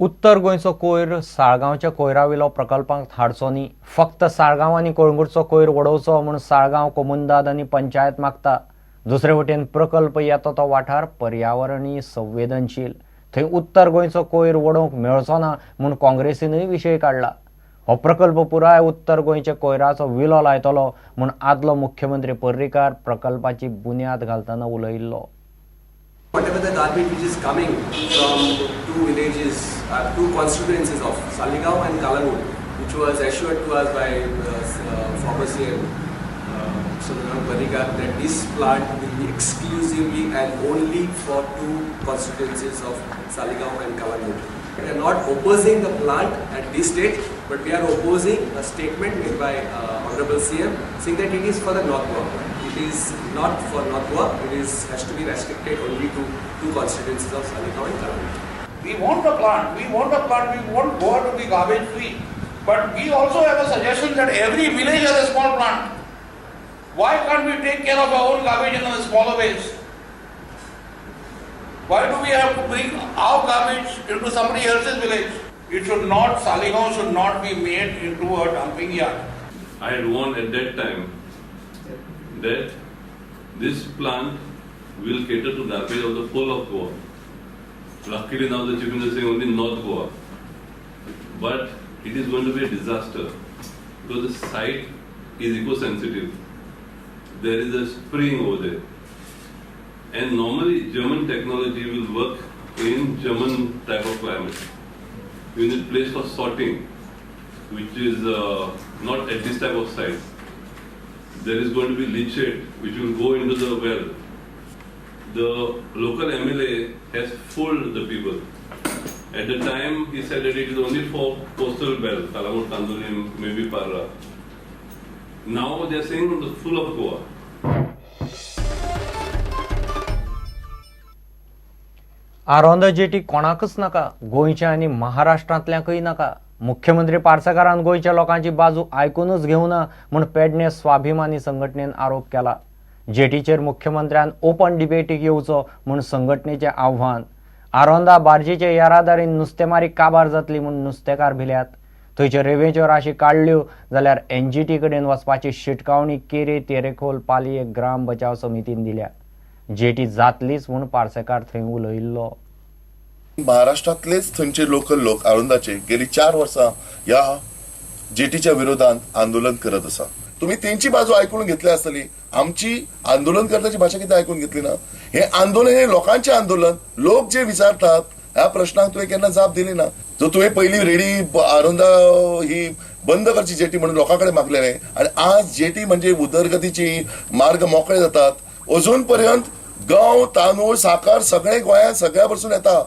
उत्तर गोंयचो कोयर साळगांवच्या कोयराविलो प्रकल्पांक हाडचो न्ही, फक्त साळगांव आनी कळंगूटचो कोयर वडोवचो म्हूण साळगांव कोमुंदाद आनी पंचायत मागता. दुसरे वटेन प्रकल्प येता तो वाठार पर्यावरणीय संवेदनशील, थंय उत्तर गोंयचो कोयर वडोवंक मेळचो ना म्हूण काँग्रेसीनूय विशय काडला. हो प्रकल्प पुराय उत्तर गोंयच्या कोयराचो विलो लायतलो म्हूण आदलो मुख्यमंत्री पर्रीकार प्रकल्पाची बुन्याद घालतना उलयिल्लो. Whatever the garbage which is coming from two villages, two constituencies of Saligao and Calangute, which was assured to us by former CM Mr. Parrikar, that this plant will be exclusively and only for two constituencies of Saligao and Calangute. We are not opposing the plant at this stage, but we are opposing a statement made by Honorable CM saying that it is for the North Goa. It is not for North Goa. It is has to be restricted only to two constituencies of Saligao and Calangute. We want a plant, we want a plant, we want Goa to be garbage free. But we also have a suggestion that every village has a small plant. Why can't we take care of our own garbage in a smaller ways? Why do we have to bring our garbage into somebody else's village? It should not, Saligao should not be made into a dumping yard. I had warned at that time that this plant will cater to garbage of the whole of Goa. Luckily now the Chief Minister is saying only North Goa. But it is going to be a disaster because the site is eco-sensitive. There is a spring over there. And normally German technology will work in German type of climate. You need place for sorting, which is not at this type of site. There is going to be leachate which will go into the well. The local MLA has fooled the people. At the time, he said that it is only for coastal belt, Calangute, Candolim, maybe Parra. Now they are saying the full of Goa. Aronda jetty कोणाकच नाका, गोंयच्या आनी महाराष्ट्रांतल्याकय नाका. मुख्यमंत्री पार्सेकारान गोंयच्या लोकांची बाजू आयकूनच घेवना म्हूण पेडणे स्वाभिमानी संघटनेन आरोप केला. जेटीचेर मुख्यमंत्र्यान ओपन डिबेटीक येवचो म्हूण संघटनेचें आव्हान. आरोंदा बार्जीचे येरादारीन नुस्तेमारी काबार जातली म्हूण नुस्तेकार भिल्यात. थंयच्यो रेंवेच्यो राशी काडल्यो जाल्यार एनजीटी कडेन वचपाची शिटकावणी केरी तेरेखोल पालये ग्राम बचाव समितीन दिल्या. जेटी जातलीच म्हूण पार्सेकार थंय उलयिल्लो. महाराष्ट्रांतलेच थंयचे लोकल लोक आरोंदाचे गेली 4 वर्सां ह्या जेटीच्या विरोधात आंदोलन करत आसा. तुम्ही तेंची बाजू आयकून घेतली आसतली, आमची आंदोलन करताची भाशा कितें आयकून घेतली ना. हे आंदोलन हे लोकांचें आंदोलन, लोक जे विचारतात ह्या प्रश्नांक तुवें केन्ना जाप दिली ना. जो तुवें पयलीं रेडी आरोंदा ही बंद करची जेटी म्हणून लोकां कडेन मागलेलें आनी आज जेटी म्हणजे उदरगतीची मार्ग मोकळे जातात. अजून पर्यंत गंव तांदूळ साखर सगळे गोंयांत सगळ्या पासून येता.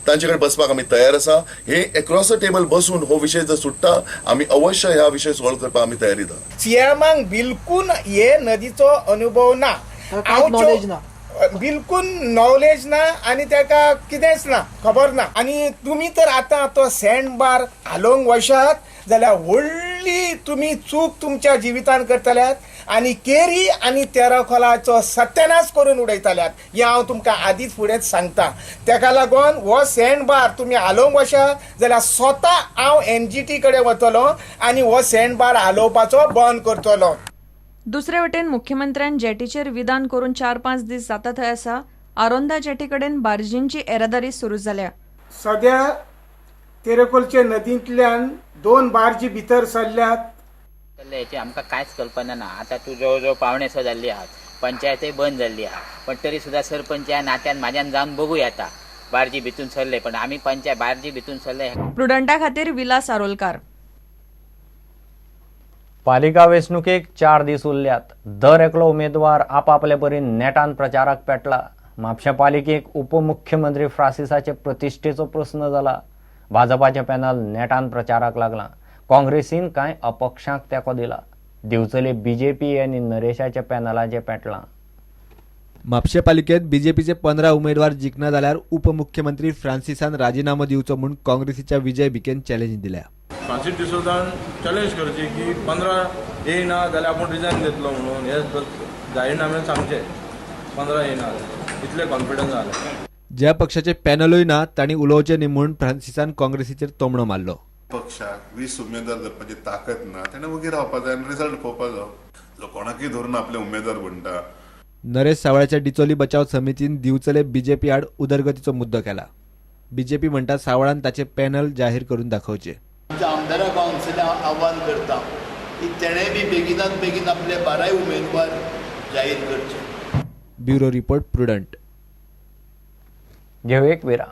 तांचे कडेन बसपाक आमी तयार आसा. हे एक्रॉस the table बसून हो विशय जर सुट्टा आमी अवश्य ह्या विशय सॉल्व करपाक आमी तयारी आसा. सीएमाक बिलकुल हे नदीचो अनुभव ना, नॉलेज ना, बिलकुल नॉलेज ना आनी ताका कितेंच ना, खबर ना. आनी तुमी तर आतां तो सँड बार हालोवंक वशात जाल्यार व्हडली तुमी चूक तुमच्या जिवितान करतल्यात आनी केरी आनी तेराखोलाचो सत्यानाश करून उडयतल्यात. हें हांव तुमकां आदींच फुडेंच सांगता. ताका लागून हो सँड बार तुमी हालोवंक वशात जाल्यार स्वता हांव एनजीटी कडेन वतलो आनी हो सँड बार हालोवपाचो बंद करतलो. दुसरे वटेन मुख्यमंत्र्यान जेटीचेर विधान करून 4-5 दीस जाता थंय आसा आरोंदा जेटी कडेन बार्जींची येरादारी सुरू जाल्या. सद्या तेरेखोलचे नदींतल्यान 2 बार्जी भितर सरल्यात. हेची आमकां कांयच कल्पना ना. आतां तूं जवळ जवळ 5:45 जाल्ली आहात, पंचायतय बंद जाल्ली आहा, पण तरी सुद्दां सरपंच ह्या नात्यान म्हाज्यान जावन बघू येता बार्जी भितून सरले, पण आमी पंचायत बार्जी भितून सरले. प्रुडंटा खातीर विलास आरोलकार. पालिका वेंचणुकेक 4 दीस उरल्यात. दर एकलो उमेदवार आपापले परीन नेटान प्रचाराक पेटला. म्हापशें पालिकेक उपमुख्यमंत्री फ्रांसिसाचे प्रतिश्ठेचो प्रस्न जाला. भाजपाचें पॅनल नेटान प्रचाराक लागलां. काँग्रेसीन कांय अपक्षांक तेंको दिला. दिवचले बीजेपी आनी नरेशाच्या पॅनलाचें पेटलां. म्हापशें पालिकेंत बीजेपीचे 15 उमेदवार जिखना जाल्यार उपमुख्यमंत्री फ्रांसिसान राजिनामो दिवचो म्हूण काँग्रेसीच्या विजय भिकेन चॅलेंज दिल्या. फ्रांसीस डिसोजान चॅलेंज करची की 15 येयना जाल्यार आपूण रिजायन दितलो म्हणून हे जाहीरनाम्यान सांगचें 15 येयना इतले कॉन्फिडन्स जालें. ज्या पक्षाचे पॅनलूय ना तांणी उलोवचें न्ही म्हूण फ्रांसिसान काँग्रेसीचेर तोमणो मारलो. पक्षाक 20 उमेदवार धरपाची ताकद ना, तेणें वगी रावपा जाय आनी रिजल्ट पळोवपा जाय. कोणाकय धरून आपले उमेदवार म्हणटा. नरेश सावळ्याच्या डिचोली बचाव समितीन दिवचले बीजेपी आड उदरगतीचो मुद्दो केला. बीजेपी म्हणटा सावळान ताचे पॅनल जाहीर करून दाखोवचे. आमच्या आमदारा कावन्सिला आव्हान करता की तेणें बी बेगिनात बेगीन आपले 12 उमेदवार जाहीर करचे. Bureau report, Prudent. घेऊ एक विराम.